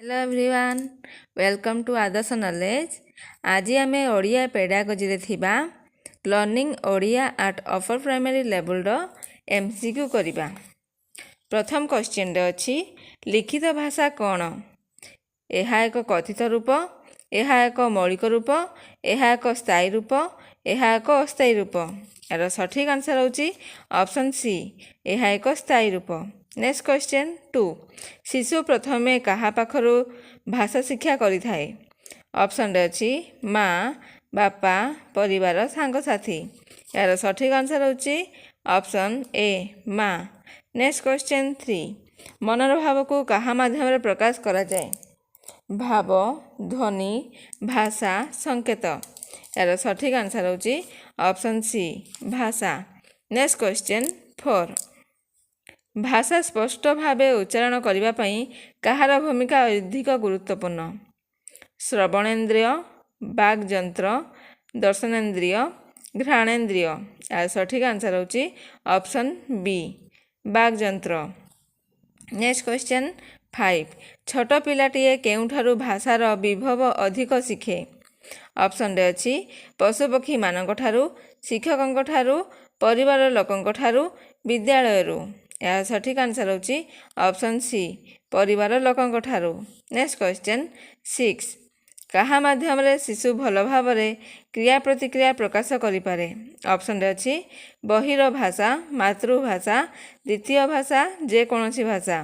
Hello everyone, welcome to Adarsh Knowledge. ଆଜି ଆମେ ଓଡ଼ିଆ ପେଡ଼ାଗୋଜିରେ ଥିବା Learning Odia at Upper Primary ଲେବୁଲ୍ର MCQ କରିବା। ପ୍ରଥମ କ୍ୱେଶ୍ଚିନ୍ରେ ଅଛି, ଲିଖିତ ଭାଷା କ'ଣ? ଏହା ଏକ କଥିତ ରୂପ, ଏହା ଏକ ମୌଳିକ ରୂପ, ଏହା ଏକ ସ୍ଥାୟୀ ରୂପ, ଏହା ଏକ ଅସ୍ଥାୟୀ ରୂପ। ଏହାର ସଠିକ୍ ଆନ୍ସର୍ ହେଉଛି ଅପସନ୍ ସି, ଏହା ଏକ ସ୍ଥାୟୀ ରୂପ। ନେକ୍ସଟ କ୍ୱେଶ୍ଚିନ୍ ଟୁ, ଶିଶୁ ପ୍ରଥମେ କାହା ପାଖରୁ ଭାଷା ଶିକ୍ଷା କରିଥାଏ? ଅପସନ୍ରେ ଅଛି ମା, ବାପା, ପରିବାର, ସାଙ୍ଗସାଥି। ଏହାର ସଠିକ୍ ଆନ୍ସର୍ ହେଉଛି ଅପସନ୍ ଏ, ମା। ନେକ୍ସଟ କ୍ୱେଶ୍ଚିନ୍ ଥ୍ରୀ, ମନର ଭାବକୁ କାହା ମାଧ୍ୟମରେ ପ୍ରକାଶ କରାଯାଏ? ଭାବ, ଧ୍ୱନି, ଭାଷା, ସଂକେତ। ଏହାର ସଠିକ୍ ଆନ୍ସର୍ ହେଉଛି ଅପସନ୍ ସି, ଭାଷା। ନେକ୍ସଟ କ୍ୱେଶ୍ଚିନ୍ ଫୋର୍, ଭାଷା ସ୍ପଷ୍ଟ ଭାବେ ଉଚ୍ଚାରଣ କରିବା ପାଇଁ କାହାର ଭୂମିକା ଅଧିକ ଗୁରୁତ୍ୱପୂର୍ଣ୍ଣ? ଶ୍ରବଣେନ୍ଦ୍ରିୟ, ବାଗ୍ଯନ୍ତ୍ର, ଦର୍ଶନେନ୍ଦ୍ରିୟ, ଘ୍ରାଣେନ୍ଦ୍ରିୟ। ଏହାର ସଠିକ୍ ଆନ୍ସର୍ ହେଉଛି ଅପସନ୍ ବି, ବାଗ୍ଯନ୍ତ୍ର। ନେକ୍ସଟ କ୍ୱେଶ୍ଚିନ୍ ଫାଇଭ୍, ଛୋଟ ପିଲାଟିଏ କେଉଁଠାରୁ ଭାଷାର ବିଭବ ଅଧିକ ଶିଖେ? ଅପସନ୍ରେ ଅଛି ପଶୁପକ୍ଷୀମାନଙ୍କ ଠାରୁ, ଶିକ୍ଷକଙ୍କ ଠାରୁ, ପରିବାର ଲୋକଙ୍କ ଠାରୁ, ବିଦ୍ୟାଳୟରୁ। ଏହାର ସଠିକ୍ ଆନ୍ସର୍ ହେଉଛି ଅପସନ୍ ସି, ପରିବାର ଲୋକଙ୍କ ଠାରୁ। ନେକ୍ସଟ କ୍ୱେଶ୍ଚିନ୍ ସିକ୍ସ, କାହା ମାଧ୍ୟମରେ ଶିଶୁ ଭଲ ଭାବରେ କ୍ରିୟା ପ୍ରତିକ୍ରିୟା ପ୍ରକାଶ କରିପାରେ? ଅପସନ୍ରେ ଅଛି ବହିର ଭାଷା, ମାତୃଭାଷା, ଦ୍ୱିତୀୟ ଭାଷା, ଯେକୌଣସି ଭାଷା।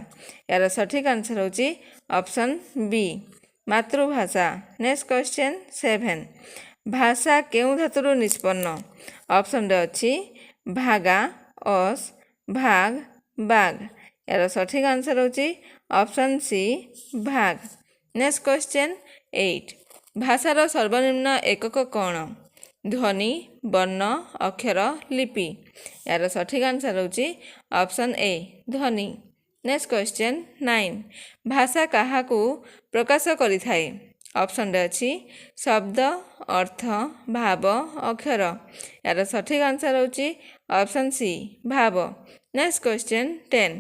ଏହାର ସଠିକ୍ ଆନ୍ସର୍ ହେଉଛି ଅପସନ୍ ବି, ମାତୃଭାଷା। ନେକ୍ସଟ କ୍ୱେଶ୍ଚିନ୍ ସେଭେନ୍, ଭାଷା କେଉଁ ଧାତୁରୁ ନିଷ୍ପନ୍ନ? ଅପସନ୍ରେ ଅଛି ଭାଗା, ଅସ୍, ଭାଗ, ବାଗ। ଏହାର ସଠିକ୍ ଆନ୍ସର୍ ହେଉଛି ଅପସନ୍ ସି, ଭାଗ। ନେକ୍ସଟ କ୍ୱେଶ୍ଚିନ୍ ଏଇଟ୍, ଭାଷାର ସର୍ବନିମ୍ନ ଏକକ କ'ଣ? ଧ୍ୱନି, ବର୍ଣ୍ଣ, ଅକ୍ଷର, ଲିପି। ଏହାର ସଠିକ୍ ଆନ୍ସର୍ ହେଉଛି ଅପସନ୍ ଏ, ଧ୍ୱନି। ନେକ୍ସଟ କ୍ୱେଶ୍ଚିନ୍ ନାଇନ୍, ଭାଷା କାହାକୁ ପ୍ରକାଶ କରିଥାଏ? ଅପସନ୍ରେ ଅଛି ଶବ୍ଦ, ଅର୍ଥ, ଭାବ, ଅକ୍ଷର। ଏହାର ସଠିକ୍ ଆନ୍ସର୍ ହେଉଛି ଅପସନ୍ ସି, ଭାବ। ନେକ୍ସଟ କ୍ୱେଶ୍ଚିନ୍ 10,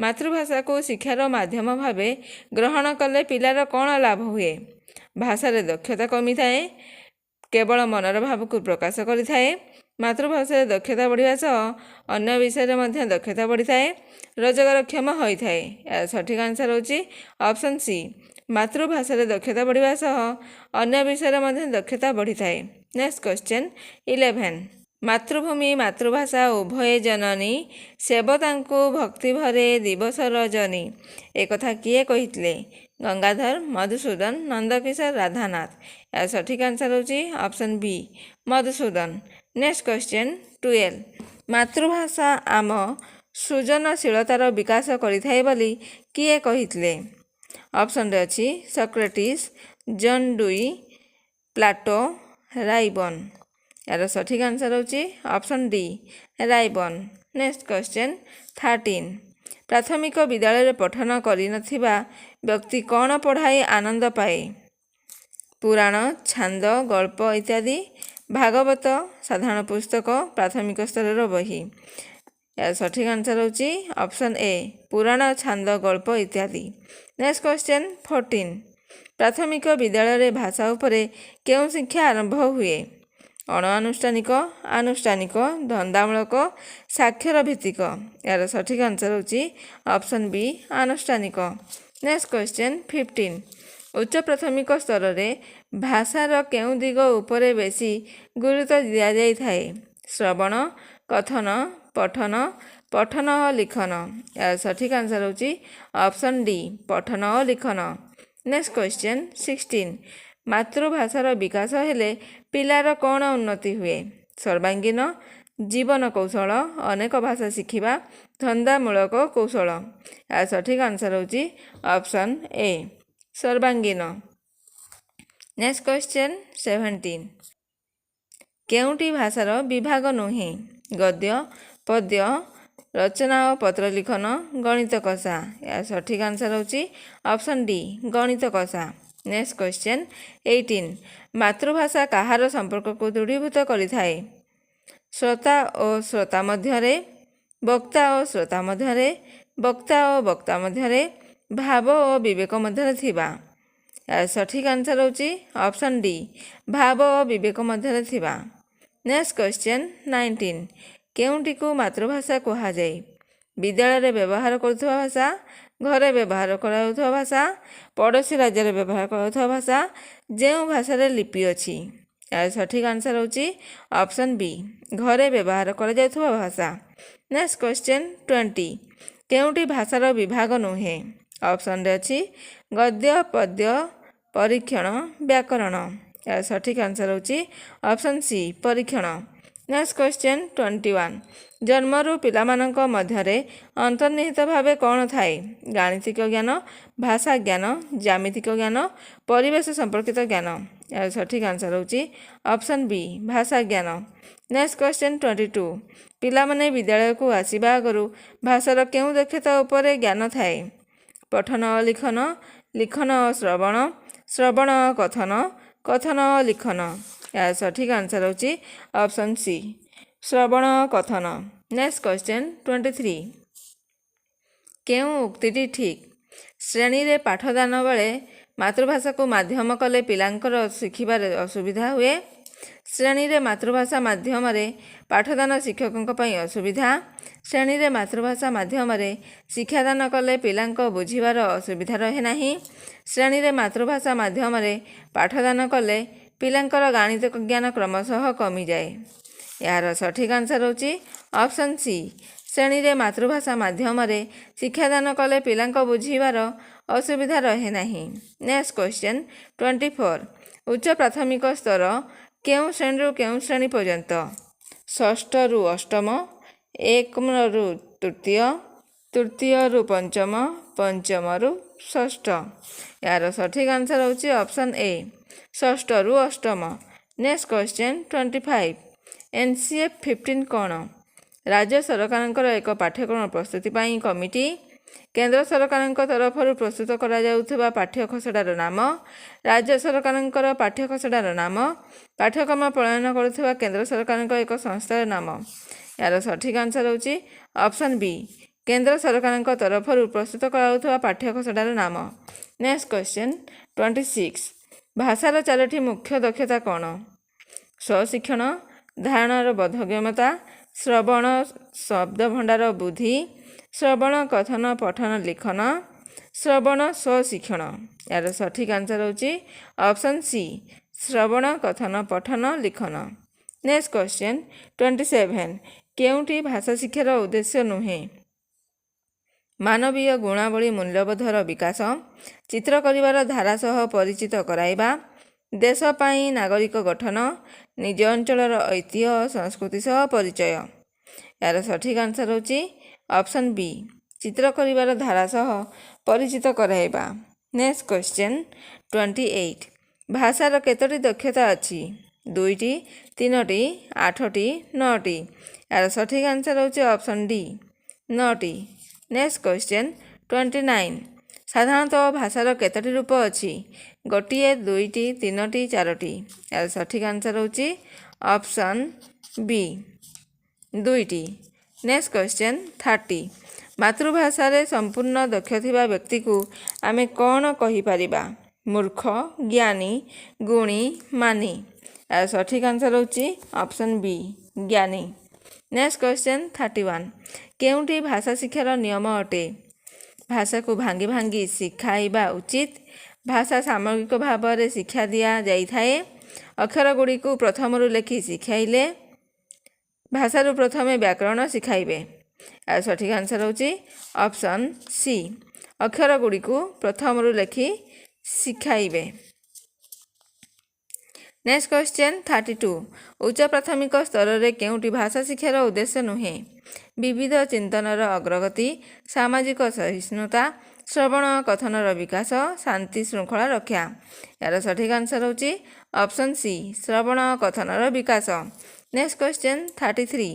ମାତୃଭାଷାକୁ ଶିକ୍ଷାର ମାଧ୍ୟମ ଭାବେ ଗ୍ରହଣ କଲେ ପିଲାର କ'ଣ ଲାଭ ହୁଏ? ଭାଷାରେ ଦକ୍ଷତା କମିଥାଏ, କେବଳ ମନର ଭାବକୁ ପ୍ରକାଶ କରିଥାଏ, ମାତୃଭାଷାରେ ଦକ୍ଷତା ବଢ଼ିବା ସହ ଅନ୍ୟ ବିଷୟରେ ମଧ୍ୟ ଦକ୍ଷତା ବଢ଼ିଥାଏ, ରୋଜଗାରକ୍ଷମ ହୋଇଥାଏ। ଏହାର ସଠିକ୍ ଆନ୍ସର୍ ହେଉଛି ଅପସନ୍ ସି, ମାତୃଭାଷାରେ ଦକ୍ଷତା ବଢ଼ିବା ସହ ଅନ୍ୟ ବିଷୟରେ ମଧ୍ୟ ଦକ୍ଷତା ବଢ଼ିଥାଏ। ନେକ୍ସଟ କ୍ୱେଶ୍ଚିନ୍ 11, ମାତୃଭୂମି ମାତୃଭାଷା ଉଭୟେ ଜନନୀ, ସେବ ତାଙ୍କୁ ଭକ୍ତିଭରେ ଦିବସ ରଜନୀ। ଏକଥା କିଏ କହିଥିଲେ? ଗଙ୍ଗାଧର, ମଧୁସୂଦନ, ନନ୍ଦକିଶୋର, ରାଧାନାଥ। ଏହାର ସଠିକ୍ ଆନ୍ସର୍ ହେଉଛି option B, Madhusudan. Next question 12, ମାତୃଭାଷା ଆମ ସୃଜନଶୀଳତାର ବିକାଶ କରିଥାଏ ବୋଲି କିଏ କହିଥିଲେ? ଅପସନ୍ରେ ଅଛି ସକ୍ରେଟିସ୍, ଜନ୍ ଡୁଇ, ପ୍ଲାଟୋ, ରାଇବନ୍। ଏହାର ସଠିକ୍ ଆନ୍ସର୍ ହେଉଛି ଅପସନ୍ ଡି, ରାଇବନ୍। ନେକ୍ସଟ କ୍ୱେଶ୍ଚିନ୍ 13, ପ୍ରାଥମିକ ବିଦ୍ୟାଳୟରେ ପଠନ କରିନଥିବା ବ୍ୟକ୍ତି କ'ଣ ପଢ଼ାଇ ଆନନ୍ଦ ପାଏ? ପୁରାଣ, ଛାନ୍ଦ, ଗଳ୍ପ ଇତ୍ୟାଦି, ଭାଗବତ, ସାଧାରଣ ପୁସ୍ତକ, ପ୍ରାଥମିକ ସ୍ତରର ବହି। ଏହାର ସଠିକ୍ ଆନ୍ସର୍ ହେଉଛି ଅପସନ୍ ଏ, ପୁରାଣ, ଛାନ୍ଦ, ଗଳ୍ପ ଇତ୍ୟାଦି। ନେକ୍ସଟ କ୍ୱେଶ୍ଚିନ୍ 14, ପ୍ରାଥମିକ ବିଦ୍ୟାଳୟରେ ଭାଷା ଉପରେ କେଉଁ ଶିକ୍ଷା ଆରମ୍ଭ ହୁଏ? ଅଣଆନୁଷ୍ଠାନିକ, ଆନୁଷ୍ଠାନିକ, ଧନ୍ଦାମୂଳକ, ସାକ୍ଷର ଭିତ୍ତିକ। ଏହାର ସଠିକ୍ ଆନ୍ସର୍ ହେଉଛି ଅପସନ୍ ବି, ଆନୁଷ୍ଠାନିକ। ନେକ୍ସଟ କ୍ୱେଶ୍ଚିନ୍ 15, ଉଚ୍ଚ ପ୍ରାଥମିକ ସ୍ତରରେ ଭାଷାର କେଉଁ ଦିଗ ଉପରେ ବେଶୀ ଗୁରୁତ୍ୱ ଦିଆଯାଇଥାଏ? ଶ୍ରବଣ, କଥନ, ପଠନ, ପଠନ ଓ ଲିଖନ। ଏହାର ସଠିକ୍ ଆନ୍ସର୍ ହେଉଛି ଅପସନ୍ ଡି, ପଠନ ଓ ଲିଖନ। ନେକ୍ସଟ କ୍ୱେଶ୍ଚିନ୍ 16, ମାତୃଭାଷାର ବିକାଶ ହେଲେ ପିଲାର କ'ଣ ଉନ୍ନତି ହୁଏ? ସର୍ବାଙ୍ଗୀନ ଜୀବନ କୌଶଳ, ଅନେକ ଭାଷା ଶିଖିବା, ଧନ୍ଦାମୂଳକ କୌଶଳ। ଏହାର ସଠିକ୍ ଆନ୍ସର୍ ହେଉଛି ଅପସନ୍ ଏ, ସର୍ବାଙ୍ଗୀନ। ନେକ୍ସଟ କ୍ୱେଶ୍ଚିନ୍ 17, କେଉଁଟି ଭାଷାର ବିଭାଗ ନୁହେଁ? ଗଦ୍ୟ, ପଦ୍ୟ, ରଚନା ଓ ପତ୍ର ଲିଖନ, ଗଣିତ କଷା। ଏହାର ସଠିକ୍ ଆନ୍ସର୍ ହେଉଛି ଅପସନ୍ ଡି, ଗଣିତ କଷା। ନେକ୍ସଟ କ୍ୱେଶ୍ଚିନ୍ 18, ମାତୃଭାଷା କାହାର ସମ୍ପର୍କକୁ ଦୃଢ଼ୀଭୂତ କରିଥାଏ? ଶ୍ରୋତା ଓ ଶ୍ରୋତା ମଧ୍ୟରେ, ବକ୍ତା ଓ ଶ୍ରୋତା ମଧ୍ୟରେ, ବକ୍ତା ଓ ବକ୍ତା ମଧ୍ୟରେ, ଭାବ ଓ ବିବେକ ମଧ୍ୟରେ ଥିବା। ଏହାର ସଠିକ୍ ଆନ୍ସର୍ ହେଉଛି ଅପସନ୍ ଡି, ଭାବ ଓ ବିବେକ ମଧ୍ୟରେ ଥିବା। ନେକ୍ସଟ କ୍ୱେଶ୍ଚନ୍ 19, କେଉଁଟିକୁ ମାତୃଭାଷା କୁହାଯାଏ? ବିଦ୍ୟାଳୟରେ ବ୍ୟବହାର କରୁଥିବା ଭାଷା, ଘରେ ବ୍ୟବହାର କରାଯାଉଥିବା ଭାଷା, ପଡ଼ୋଶୀ ରାଜ୍ୟରେ ବ୍ୟବହାର କରାଯାଉଥିବା ଭାଷା, ଯେଉଁ ଭାଷାରେ ଲିପି ଅଛି। ଏହାର ସଠିକ୍ ଆନ୍ସର୍ ହେଉଛି ଅପସନ୍ ବି, ଘରେ ବ୍ୟବହାର କରାଯାଉଥିବା ଭାଷା। ନେକ୍ସଟ କ୍ୱେଶ୍ଚନ୍ 20, କେଉଁଟି ଭାଷାର ବିଭାଗ ନୁହେଁ? ଅପସନ୍ରେ ଅଛି ଗଦ୍ୟ, ପଦ୍ୟ, ପରୀକ୍ଷଣ, ବ୍ୟାକରଣ। ଏହାର ସଠିକ୍ ଆନ୍ସର୍ ହେଉଛି ଅପସନ୍ ସି, ପରୀକ୍ଷଣ। ନେକ୍ସଟ କ୍ୱେଶ୍ଚନ୍ 21, ଜନ୍ମରୁ ପିଲାମାନଙ୍କ ମଧ୍ୟରେ ଅନ୍ତର୍ନିହିତ ଭାବେ କ'ଣ ଥାଏ? ଗାଣିତିକ ଜ୍ଞାନ, ଭାଷା ଜ୍ଞାନ, ଜ୍ୟାମିତିକ ଜ୍ଞାନ, ପରିବେଶ ସମ୍ପର୍କିତ ଜ୍ଞାନ। ଏହାର ସଠିକ୍ ଆନ୍ସର୍ ହେଉଛି ଅପସନ୍ ବି, ଭାଷା ଜ୍ଞାନ। ନେକ୍ସଟ କ୍ୱେଶ୍ଚନ୍ 22, ପିଲାମାନେ ବିଦ୍ୟାଳୟକୁ ଆସିବା ଆଗରୁ ଭାଷାର କେଉଁ ଦକ୍ଷତା ଉପରେ ଜ୍ଞାନ ଥାଏ? ପଠନ ଓ ଲିଖନ, ଲିଖନ ଓ ଶ୍ରବଣ, ଶ୍ରବଣ ଓ କଥନ, କଥନ ଓ ଲିଖନ। ଏହାର ସଠିକ୍ ଆନ୍ସର୍ ହେଉଛି ଅପସନ୍ ସି, ଶ୍ରବଣ ଓ କଥନ। ନେକ୍ସଟ କ୍ୱେଶ୍ଚନ୍ 23, କେଉଁ ଉକ୍ତିଟି ଠିକ୍? ଶ୍ରେଣୀରେ ପାଠଦାନ ବେଳେ ମାତୃଭାଷାକୁ ମାଧ୍ୟମ କଲେ ପିଲାଙ୍କର ଶିଖିବାରେ ଅସୁବିଧା ହୁଏ। ଶ୍ରେଣୀରେ ମାତୃଭାଷା ମାଧ୍ୟମରେ ପାଠଦାନ ଶିକ୍ଷକଙ୍କ ପାଇଁ ଅସୁବିଧା। ଶ୍ରେଣୀରେ ମାତୃଭାଷା ମାଧ୍ୟମରେ ଶିକ୍ଷାଦାନ କଲେ ପିଲାଙ୍କ ବୁଝିବାର ଅସୁବିଧା ରହେ ନାହିଁ। ଶ୍ରେଣୀରେ ମାତୃଭାଷା ମାଧ୍ୟମରେ ପାଠଦାନ କଲେ ପିଲାଙ୍କର ଗାଣିତିକ ଜ୍ଞାନ କ୍ରମଶଃ କମିଯାଏ। ଏହାର ସଠିକ୍ ଆନ୍ସର୍ ହେଉଛି ଅପସନ୍ ସି, ଶ୍ରେଣୀରେ ମାତୃଭାଷା ମାଧ୍ୟମରେ ଶିକ୍ଷାଦାନ କଲେ ପିଲାଙ୍କ ବୁଝିବାର ଅସୁବିଧା ରହେ ନାହିଁ। ନେକ୍ସଟ କ୍ୱେଶ୍ଚନ୍ 24, ଉଚ୍ଚ ପ୍ରାଥମିକ ସ୍ତର କେଉଁ ଶ୍ରେଣୀରୁ କେଉଁ ଶ୍ରେଣୀ ପର୍ଯ୍ୟନ୍ତ? ଷଷ୍ଠରୁ ଅଷ୍ଟମ, ଏକରୁ ତୃତୀୟ, ତୃତୀୟରୁ ପଞ୍ଚମ, ପଞ୍ଚମରୁ ଷଷ୍ଠ। ଏହାର ସଠିକ୍ ଆନ୍ସର୍ ହେଉଛି ଅପସନ୍ ଏ, ଷଷ୍ଠରୁ ଅଷ୍ଟମ। ନେକ୍ସଟ କ୍ୱେଶ୍ଚନ୍ 25, NCF 15 କ'ଣ? ରାଜ୍ୟ ସରକାରଙ୍କର ଏକ ପାଠ୍ୟକ୍ରମ ପ୍ରସ୍ତୁତି ପାଇଁ କମିଟି, କେନ୍ଦ୍ର ସରକାରଙ୍କ ତରଫରୁ ପ୍ରସ୍ତୁତ କରାଯାଉଥିବା ପାଠ୍ୟ ଖସଡ଼ାର ନାମ, ରାଜ୍ୟ ସରକାରଙ୍କର ପାଠ୍ୟ ଖସଡ଼ାର ନାମ, ପାଠ୍ୟକ୍ରମ ପ୍ରଣୟନ କରୁଥିବା କେନ୍ଦ୍ର ସରକାରଙ୍କ ଏକ ସଂସ୍ଥାର ନାମ। ଏହାର ସଠିକ୍ ଆନ୍ସର୍ ହେଉଛି ଅପସନ୍ ବି, କେନ୍ଦ୍ର ସରକାରଙ୍କ ତରଫରୁ ପ୍ରସ୍ତୁତ କରାଯାଉଥିବା ପାଠ୍ୟ ଖସଡ଼ାର ନାମ। ନେକ୍ସଟ କ୍ୱେଶ୍ଚନ୍ 26, ଭାଷାର ଚାରୋଟି ମୁଖ୍ୟ ଦକ୍ଷତା କ'ଣ? ସ୍ୱଶିକ୍ଷଣ, ଧାରଣାର ବୋଧଗମ୍ୟତା, ଶ୍ରବଣ ଶବ୍ଦଭଣ୍ଡାର ବୃଦ୍ଧି, ଶ୍ରବଣ କଥନ ପଠନ ଲିଖନ, ଶ୍ରବଣ ସ୍ୱଶିକ୍ଷଣ। ଏହାର ସଠିକ୍ ଆନ୍ସର୍ ହେଉଛି ଅପସନ୍ ସି, ଶ୍ରବଣ କଥନ ପଠନ ଲିଖନ। ନେକ୍ସଟ କ୍ୱେଶ୍ଚନ୍ 27, କେଉଁଟି ଭାଷା ଶିକ୍ଷାର ଉଦ୍ଦେଶ୍ୟ ନୁହେଁ? ମାନବୀୟ ଗୁଣାବଳୀ ମୂଲ୍ୟବୋଧର ବିକାଶ, ଚିତ୍ର କରିବାର ଧାରା ସହ ପରିଚିତ କରାଇବା, ଦେଶ ପାଇଁ ନାଗରିକ ଗଠନ, ନିଜ ଅଞ୍ଚଳର ଐତିହ୍ୟ ଓ ସଂସ୍କୃତି ସହ ପରିଚୟ। ଏହାର ସଠିକ୍ ଆନ୍ସର୍ ହେଉଛି ଅପସନ୍ ବି, ଚିତ୍ର କରିବାର ଧାରା ସହ ପରିଚିତ କରାଇବା। ନେକ୍ସଟ କ୍ୱେଶ୍ଚନ୍ 28, ଭାଷାର କେତୋଟି ଦକ୍ଷତା ଅଛି? ଦୁଇଟି, ତିନୋଟି, ଆଠଟି, ନଅଟି। ଏହାର ସଠିକ୍ ଆନ୍ସର୍ ହେଉଛି ଅପସନ୍ ଡି, ନଅଟି। ନେକ୍ସଟ କ୍ୱେଶ୍ଚନ୍ 29, ସାଧାରଣତଃ ଭାଷାର କେତୋଟି ରୂପ ଅଛି? ଗୋଟିଏ, ଦୁଇଟି, ତିନୋଟି, ଚାରୋଟି। ଏହାର ସଠିକ୍ ଆନ୍ସର୍ ହେଉଛି ଅପସନ୍ ବି, ଦୁଇଟି। ନେକ୍ସଟ କ୍ୱେଶ୍ଚନ୍ 30, ମାତୃଭାଷାରେ ସମ୍ପୂର୍ଣ୍ଣ ଦକ୍ଷ ଥିବା ବ୍ୟକ୍ତିକୁ ଆମେ କ'ଣ କହିପାରିବା? ମୂର୍ଖ, ଜ୍ଞାନୀ, ଗୁଣୀ, ମାନୀ। ଏହାର ସଠିକ୍ ଆନ୍ସର୍ ହେଉଛି ଅପସନ୍ ବି, ଜ୍ଞାନୀ। ନେକ୍ସଟ କ୍ୱେଶ୍ଚନ୍ 31, କେଉଁଟି ଭାଷା ଶିକ୍ଷାର ନିୟମ ଅଟେ? ଭାଷାକୁ ଭାଙ୍ଗି ଭାଙ୍ଗି ଶିଖାଇବା ଉଚିତ, ଭାଷା ସାମଗ୍ରିକ ଭାବରେ ଶିକ୍ଷା ଦିଆଯାଇଥାଏ, ଅକ୍ଷର ଗୁଡ଼ିକୁ ପ୍ରଥମରୁ ଲେଖି ଶିଖାଇଲେ, ଭାଷାରୁ ପ୍ରଥମେ ବ୍ୟାକରଣ ଶିଖାଇବେ। ଏହାର ସଠିକ୍ ଆନ୍ସର୍ ହେଉଛି ଅପସନ୍ ସି, ଅକ୍ଷର ଗୁଡ଼ିକୁ ପ୍ରଥମରୁ ଲେଖି ଶିଖାଇବେ। ନେକ୍ସଟ କ୍ୱେଶ୍ଚନ୍ 32, ଉଚ୍ଚ ପ୍ରାଥମିକ ସ୍ତରରେ କେଉଁଟି ଭାଷା ଶିକ୍ଷାର ଉଦ୍ଦେଶ୍ୟ ନୁହେଁ? ବିବିଧ ଚିନ୍ତନର ଅଗ୍ରଗତି, ସାମାଜିକ ସହିଷ୍ଣୁତା, ଶ୍ରବଣ କଥନର ବିକାଶ, ଶାନ୍ତି ଶୃଙ୍ଖଳା ରକ୍ଷା। ଏହାର ସଠିକ୍ ଆନ୍ସର୍ ହେଉଛି ଅପସନ୍ ସି, ଶ୍ରବଣ କଥନର ବିକାଶ। ନେକ୍ସଟ କ୍ୱେଶ୍ଚନ୍ 33,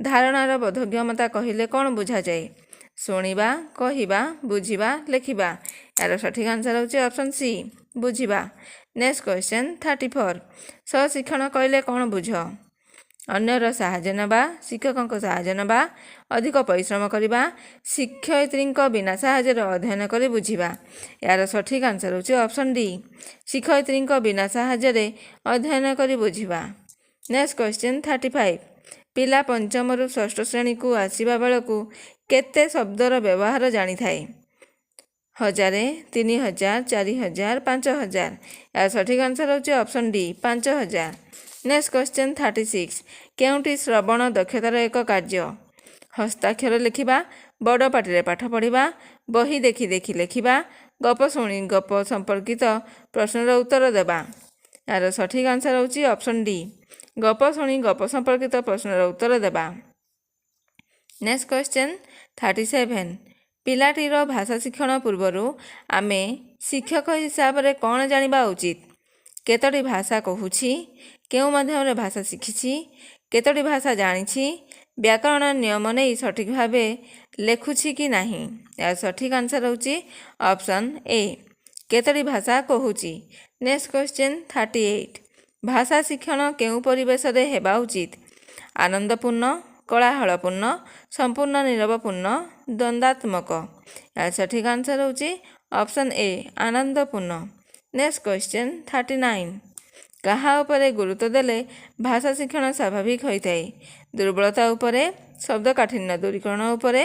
ଧାରଣାର ବୋଧଗମ୍ୟତା କହିଲେ କ'ଣ ବୁଝାଯାଏ? ଶୁଣିବା, କହିବା, ବୁଝିବା, ଲେଖିବା। ଏହାର ସଠିକ୍ ଆନ୍ସର୍ ହେଉଛି ଅପସନ୍ ସି, ବୁଝିବା। ନେକ୍ସଟ କ୍ୱେଶ୍ଚନ୍ 34, ସ୍ୱଶିକ୍ଷଣ କହିଲେ କ'ଣ ବୁଝ? ଅନ୍ୟର ସାହାଯ୍ୟ ନେବା, ଶିକ୍ଷକଙ୍କ ସାହାଯ୍ୟ ନେବା, ଅଧିକ ପରିଶ୍ରମ କରିବା, ଶିକ୍ଷୟିତ୍ରୀଙ୍କ ବିନା ସାହାଯ୍ୟରେ ଅଧ୍ୟୟନ କରି ବୁଝିବା। ଏହାର ସଠିକ୍ ଆନ୍ସର୍ ହେଉଛି ଅପସନ୍ ଡି, ଶିକ୍ଷୟିତ୍ରୀଙ୍କ ବିନା ସାହାଯ୍ୟରେ ଅଧ୍ୟୟନ କରି ବୁଝିବା। Next question 35. ପିଲା ପଞ୍ଚମରୁ ଷଷ୍ଠ ଶ୍ରେଣୀକୁ ଆସିବା ବେଳକୁ କେତେ ଶବ୍ଦର ବ୍ୟବହାର ଜାଣିଥାଏ? 1000, 3000, 4000, 5000। ଏହାର ସଠିକ୍ ଆନ୍ସର୍ ହେଉଛି ଅପସନ୍ ଡି, 5000। Next question 36. କେଉଁଟି ଶ୍ରବଣ ଦକ୍ଷତାର ଏକ କାର୍ଯ୍ୟ? ହସ୍ତାକ୍ଷର ଲେଖିବା, ବଡ଼ ପାଟିରେ ପାଠ ପଢ଼ିବା, ବହି ଦେଖି ଦେଖି ଲେଖିବା, ଗପ ଶୁଣି ଗପ ସମ୍ପର୍କିତ ପ୍ରଶ୍ନର ଉତ୍ତର ଦେବା। ଏହାର ସଠିକ୍ ଆନ୍ସର୍ ହେଉଛି ଅପସନ୍ ଡି, ଗପ ଶୁଣି ଗପ ସମ୍ପର୍କିତ ପ୍ରଶ୍ନର ଉତ୍ତର ଦେବା। Next question 37. ପିଲାଟିର ଭାଷା ଶିକ୍ଷଣ ପୂର୍ବରୁ ଆମେ ଶିକ୍ଷକ ହିସାବରେ କ'ଣ ଜାଣିବା ଉଚିତ? କେତୋଟି ଭାଷା କହୁଛି, କେଉଁ ମାଧ୍ୟମରେ ଭାଷା ଶିଖିଛି, କେତୋଟି ଭାଷା ଜାଣିଛି, ବ୍ୟାକରଣ ନିୟମ ନେଇ ସଠିକ୍ ଭାବେ ଲେଖୁଛି କି ନାହିଁ। ଏହାର ସଠିକ୍ ଆନ୍ସର୍ ହେଉଛି ଅପସନ୍ ଏ, କେତୋଟି ଭାଷା କହୁଛି। Next question 38. ଭାଷା ଶିକ୍ଷଣ କେଉଁ ପରିବେଶରେ ହେବା ଉଚିତ? ଆନନ୍ଦପୂର୍ଣ୍ଣ, କୋଳାହଳପୂର୍ଣ୍ଣ, ସମ୍ପୂର୍ଣ୍ଣ ନିରବପୂର୍ଣ୍ଣ, ଦ୍ୱନ୍ଦ୍ୱାତ୍ମକ। ଏହାର ସଠିକ୍ ଆନ୍ସର୍ ହେଉଛି ଅପସନ୍ ଏ, ଆନନ୍ଦପୂର୍ଣ୍ଣ। Next question 39. କାହା ଉପରେ ଗୁରୁତ୍ୱ ଦେଲେ ଭାଷା ଶିକ୍ଷଣ ସ୍ୱାଭାବିକ ହୋଇଥାଏ? ଦୁର୍ବଳତା ଉପରେ, ଶବ୍ଦ କାଠିନ୍ୟ ଦୂରୀକରଣ ଉପରେ,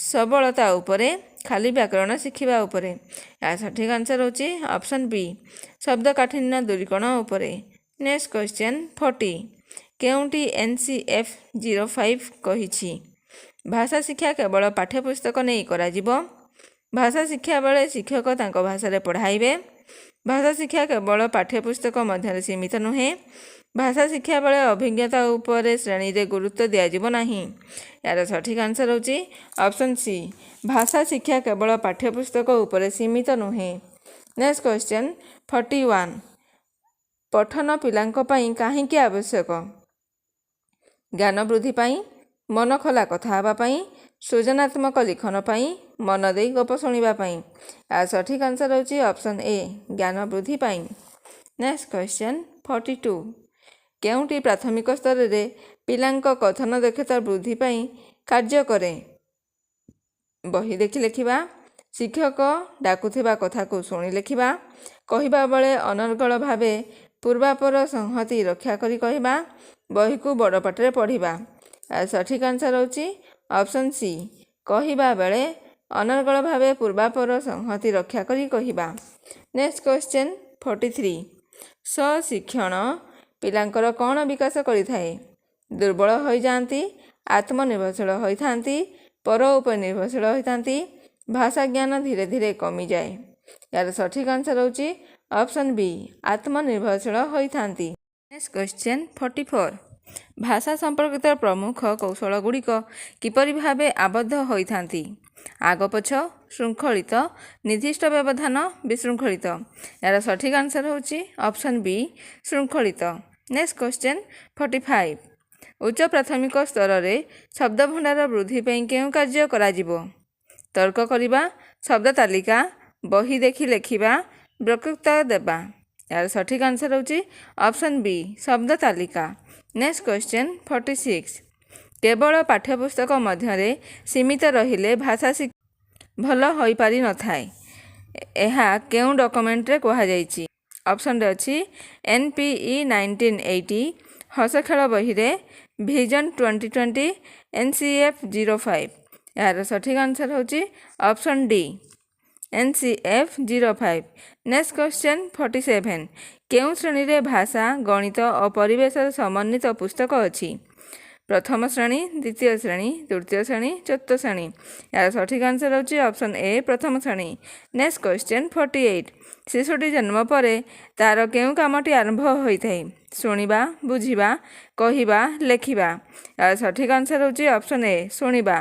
ସବଳତା ଉପରେ, ଖାଲି ବ୍ୟାକରଣ ଶିଖିବା ଉପରେ। ଏହାର ସଠିକ୍ ଆନ୍ସର୍ ହେଉଛି ଅପସନ୍ ବି, ଶବ୍ଦ କାଠିନ୍ୟ ଦୂରୀକରଣ ଉପରେ। Next question 40. କେଉଁଟି NCF 05 କହିଛି? ଭାଷା ଶିକ୍ଷା କେବଳ ପାଠ୍ୟପୁସ୍ତକ ନେଇ କରାଯିବ, ଭାଷା ଶିକ୍ଷା ବେଳେ ଶିକ୍ଷକ ତାଙ୍କ ଭାଷାରେ ପଢ଼ାଇବେ, ଭାଷା ଶିକ୍ଷା କେବଳ ପାଠ୍ୟପୁସ୍ତକ ମଧ୍ୟରେ ସୀମିତ ନୁହେଁ, ଭାଷା ଶିକ୍ଷା ବେଳେ ଅଭିଜ୍ଞତା ଉପରେ ଶ୍ରେଣୀରେ ଗୁରୁତ୍ୱ ଦିଆଯିବ ନାହିଁ। ଏହାର ସଠିକ୍ ଆନ୍ସର୍ ହେଉଛି ଅପସନ୍ ସି, ଭାଷା ଶିକ୍ଷା କେବଳ ପାଠ୍ୟପୁସ୍ତକ ଉପରେ ସୀମିତ ନୁହେଁ। Next question 41. ପଠନ ପିଲାଙ୍କ ପାଇଁ କାହିଁକି ଆବଶ୍ୟକ? ଜ୍ଞାନ ବୃଦ୍ଧି ପାଇଁ, ମନ ଖୋଲା କଥା ହେବା ପାଇଁ, ସୃଜନାତ୍ମକ ଲିଖନ ପାଇଁ, ମନ ଦେଇ ଗପ ଶୁଣିବା ପାଇଁ। ଏହାର ସଠିକ୍ ଆନ୍ସର୍ ହେଉଛି ଅପସନ୍ ଏ, ଜ୍ଞାନ ବୃଦ୍ଧି ପାଇଁ। Next question 42. କେଉଁଟି ପ୍ରାଥମିକ ସ୍ତରରେ ପିଲାଙ୍କ କଥନ ଦକ୍ଷତା ବୃଦ୍ଧି ପାଇଁ କାର୍ଯ୍ୟ କରେ? ବହି ଦେଖି ଲେଖିବା, ଶିକ୍ଷକ ଡାକୁଥିବା କଥାକୁ ଶୁଣି ଲେଖିବା, କହିବା ବେଳେ ଅନର୍ଗଳ ଭାବେ ପୂର୍ବାପର ସଂହତି ରକ୍ଷା କରି କହିବା, ବହିକୁ ବଡ଼ ପାଟିରେ ପଢ଼ିବା। ଏହାର ସଠିକ୍ ଆନ୍ସର୍ ହେଉଛି ଅପସନ୍ ସି, କହିବା ବେଳେ ଅନର୍ଗଳ ଭାବେ ପୂର୍ବାପର ସଂହତି ରକ୍ଷା କରି କହିବା। Next question 43. ସ୍ୱଶିକ୍ଷଣ ପିଲାଙ୍କର କ'ଣ ବିକାଶ କରିଥାଏ? ଦୁର୍ବଳ ହୋଇଯାଆନ୍ତି, ଆତ୍ମନିର୍ଭରଶୀଳ ହୋଇଥାନ୍ତି, ପର ଉପରେ ନିର୍ଭରଶୀଳ ହୋଇଥାନ୍ତି, ଭାଷା ଜ୍ଞାନ ଧୀରେ ଧୀରେ କମିଯାଏ। ଏହାର ସଠିକ୍ ଆନ୍ସର୍ ହେଉଛି ଅପସନ୍ ବି, ଆତ୍ମନିର୍ଭରଶୀଳ ହୋଇଥାନ୍ତି। Next question 44. ଭାଷା ସମ୍ପର୍କିତ ପ୍ରମୁଖ କୌଶଳଗୁଡ଼ିକ କିପରି ଭାବେ ଆବଦ୍ଧ ହୋଇଥାନ୍ତି? ଆଗପଛ, ଶୃଙ୍ଖଳିତ, ନିର୍ଦ୍ଦିଷ୍ଟ ବ୍ୟବଧାନ, ବିଶୃଙ୍ଖଳିତ। ଏହାର ସଠିକ୍ ଆନ୍ସର୍ ହେଉଛି ଅପସନ୍ ବି, ଶୃଙ୍ଖଳିତ। Next question 45. ଉଚ୍ଚ ପ୍ରାଥମିକ ସ୍ତରରେ ଶବ୍ଦ ଭଣ୍ଡାର ବୃଦ୍ଧି ପାଇଁ କେଉଁ କାର୍ଯ୍ୟ କରାଯିବ? ତର୍କ କରିବା, ଶବ୍ଦ ତାଲିକା, ବହି ଦେଖି ଲେଖିବା, ବକ୍ତୃତା ଦେବା। ଏହାର ସଠିକ୍ ଆନ୍ସର୍ ହେଉଛି ଅପସନ୍ ବି, ଶବ୍ଦ ତାଲିକା। Next question 46. କେବଳ ପାଠ୍ୟପୁସ୍ତକ ମଧ୍ୟରେ ସୀମିତ ରହିଲେ ଭାଷା ଭଲ ହୋଇପାରିନଥାଏ, ଏହା କେଉଁ ଡକୁମେଣ୍ଟରେ କୁହାଯାଇଛି? ଅପସନ୍ରେ ଅଛି NPE 1980, ହସଖେଳ ବହିରେ, Vision 2020, NCF 05। ଏହାର ସଠିକ୍ ଆନ୍ସର୍ ହେଉଛି option D, NCF 05। Next question 47. କେଉଁ ଶ୍ରେଣୀରେ ଭାଷା, ଗଣିତ ଓ ପରିବେଶର ସମନ୍ୱିତ ପୁସ୍ତକ ଅଛି? ପ୍ରଥମ ଶ୍ରେଣୀ, ଦ୍ୱିତୀୟ ଶ୍ରେଣୀ, ତୃତୀୟ ଶ୍ରେଣୀ, ଚତୁର୍ଥ ଶ୍ରେଣୀ। ଏହାର ସଠିକ୍ ଆନ୍ସର୍ ହେଉଛି ଅପସନ୍ ଏ, ପ୍ରଥମ ଶ୍ରେଣୀ। Next question 48. ଶିଶୁଟି ଜନ୍ମ ପରେ ତା'ର କେଉଁ କାମଟି ଆରମ୍ଭ ହୋଇଥାଏ? ଶୁଣିବା, ବୁଝିବା, କହିବା, ଲେଖିବା। ଏହାର ସଠିକ୍ ଆନ୍ସର୍ ହେଉଛି ଅପସନ୍ ଏ, ଶୁଣିବା।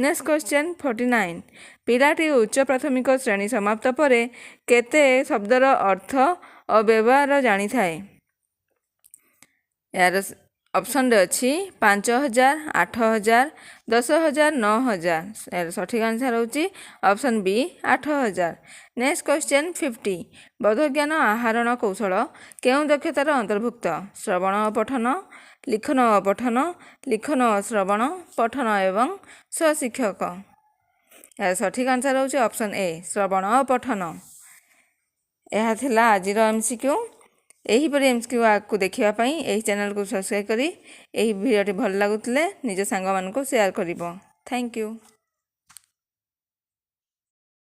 Next question 49. ପିଲାଟି ଉଚ୍ଚ ପ୍ରାଥମିକ ଶ୍ରେଣୀ ସମାପ୍ତ ପରେ କେତେ ଶବ୍ଦର ଅର୍ଥ ଓ ବ୍ୟବହାର ଜାଣିଥାଏ? ଏହାର ଅପସନ୍ରେ ଅଛି 5000, 8000, 10,000, 9000। ଏହାର ସଠିକ୍ ଆନ୍ସର୍ ହେଉଛି ଅପସନ୍ ବି, 8000। Next question 50. ବୋଧଜ୍ଞାନ ଆହରଣ କୌଶଳ କେଉଁ ଦକ୍ଷତାର ଅନ୍ତର୍ଭୁକ୍ତ? ଶ୍ରବଣ ଓ ପଠନ, ଲିଖନ ଓ ପଠନ, ଲିଖନ ଓ ଶ୍ରବଣ, ପଠନ ଏବଂ ସ୍ୱଶିକ୍ଷକ। ଏହାର ସଠିକ୍ ଆନ୍ସର୍ ହେଉଛି ଅପସନ୍ ଏ, ଶ୍ରବଣ ଓ ପଠନ। ଏହା ଥିଲା ଆଜିର ଏମ୍ସିକ୍ୟୁ। ଏହିପରି ଏମ୍ସିକ୍ୟୁ ଆଗକୁ ଦେଖିବା ପାଇଁ ଏହି ଚ୍ୟାନେଲକୁ ସବସ୍କ୍ରାଇବ୍ କରି, ଏହି ଭିଡ଼ିଓଟି ଭଲ ଲାଗୁଥିଲେ ନିଜ ସାଙ୍ଗମାନଙ୍କୁ ସେୟାର କରିବ। Thank you.